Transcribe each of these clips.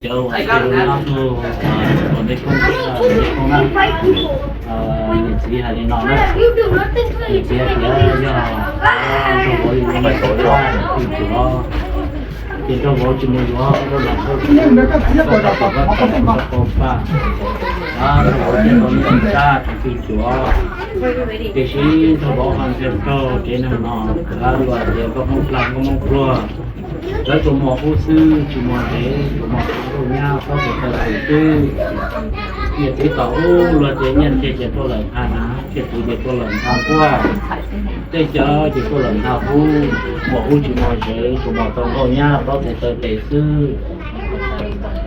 Cov uas tias lus nyob rau tom ntej koob thiab ntej koob na, niam txiv hais li no na, niam txiv hais tias yog nraug vauv yuav mus yuav txiv cuav, ces nraug vauv tsis mus yuav, nraug vauv tsis mus yuav, nraug vauv tsis mus yuav, nraug vauv tsis mus yuav, nraug vauv tsis mus yuav, nraug vauv tsis mus yuav. Tiam sis nraug vauv ho ntsia raug tsev neeg no, lawv luag tias nkauj hmoob plag nkauj hmoob pluag, lawv tsuas muaj ub xwb tsis muaj tsev, tsuas muaj qhov nkauj nyab plaub tes taw xwb. Niam txiv tom ub luag tias nyiaj nthiaj ces tuaj lawm ntag na, thiaj txiv ces tuaj lawm ntag nquaj, tej cawv ces tuaj lawm ntag ub, muaj ub tsis muaj tsev, tsuas muaj tau nkauj nyab plaub tes taw tes xwb.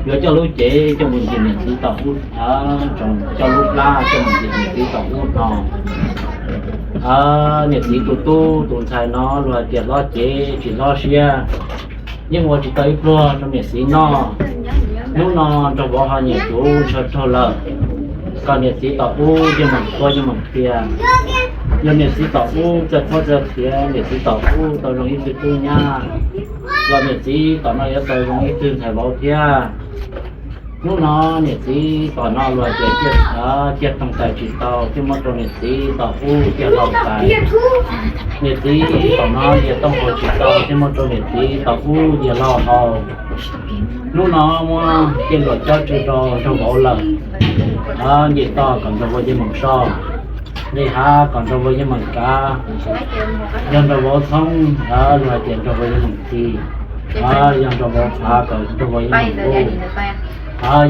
Yuav coj lub cev coj mus ntxias niam txiv tom ub, coj lub plab coj mus ntxias niam txiv tom ub no. Niam txiv tus tub tus ntxhais no luag hais tias hlob cev tsis hlob siab, yeej ua tsis tau ib pluag rau niam txiv noj. Hnub no nraug vauv ho nyiam tus ntshaw raug lawm, kom niam txiv tom ub yeej meem qhuab yeej meem qhia. Yog niam txiv tom ub txawj qhuab txawj qhia, niam txiv tom ub tau zoo ib tug tub nyab, los niam txiv tom no yuav tau zoo ib tug ntxhais vauv thiab. Hnub no niam txiv tom no luag tias ciaj toog tawm tsis tau thiaj muab rau niam txiv tom ub ciaj hlau tawm. Niam txiv tom no nyias tooj haus tsis tau thiaj muab rau niam txiv tom ub nyias hlau haus. Hnub no muab tej luam cob tsw rau nraug vauv lawm, nce toj kom nraug vauv yeej meem soj, nqis hav kom nraug vauv yeej meem kav. Yog nraug vauv txhoob, luag hais tias nraug vauv yeej meem ti. Yog nraug vauv phav kom nraug vauv yeej meem kuj.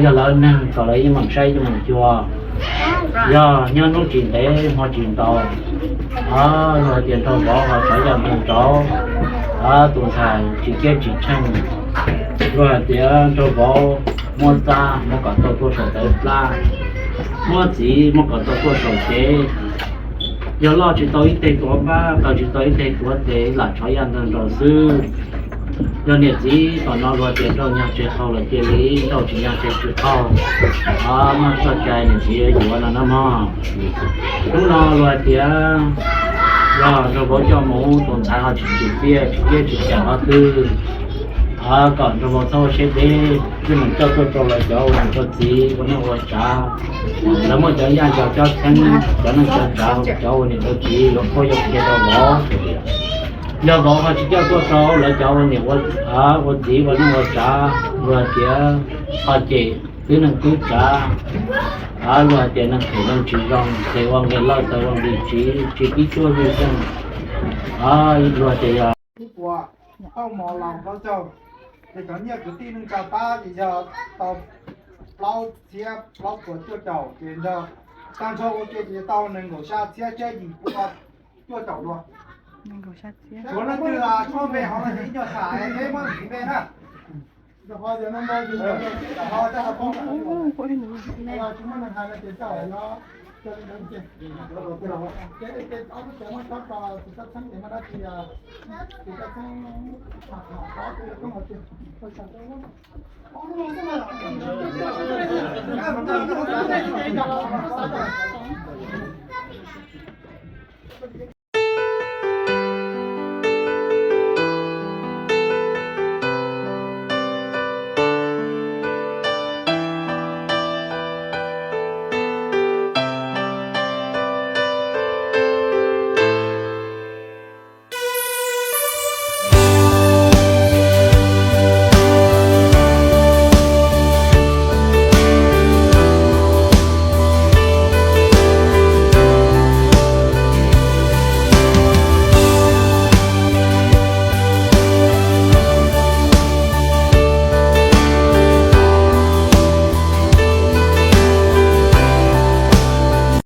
Yog lawv neeg kom lawv yeej meem saib yeej meem xyuas. Yog nyob hnub tsis ntev hmo tsis ntau, luag hais tias nraug vauv ho tsav yam nraug nraud, tus ntxhais tsis ceeb tsis tsheej. Luag hais tias nraug vauv muab txab muab kom tau tuaj saum tawv plab, muab txiv muab kom tau tuaj saum cev. Yog loj tsis tau ib teg tuav npab, tau tsis tau ib teg tuav tes, lam tsav yam nraug nraud xwb. Yog niam txiv tom no luag tias nrauj nyag tsis qaug los cia li nrauj, tsis nyag tsis qaug, muaj txoj cai niam txiv yuav no na mog. Hnub no luag tias yog nraug vauv coj mus, tus ntxhais ho tsis tsim txiaj tsis ciaj tsis cam qhov twg, kom nraug vauv txhob ua siab deb, yeej meem coj tuaj rau lawv cov ua niam ua txiv ua neej ua tsav. Lawv muaj cov yaj cov txheeb, cov neej cov tsav, cov ua niam ua txiv yuav qhuab yuav qhia rau vauv. Yog vauv ho tsis coj tuaj rau lawv cov ua niam ua txiv ua neej ua tsav, luag tias ho cem tib neeg tib tsav, luag tias neeg phem neeg tsis zoo, phem ua nqe lawj tawv ua nqe tsiv, tsis pib cuab vij zeej. Luag tias yog ib puas thauj mov los plaub caug, ces cov nyiaj kwv tij neej tsa pab ces yog tau plaub txhiab plaub puas cuaj caum, ces nrog tag nrho ua ke ces tau nees nkaum xya txhiab tshiab yim pua cuaj caum dua. Tshuav leej twg tshuav npe hauv no ces ib nyuag tham es peb muab ntxiv npe na.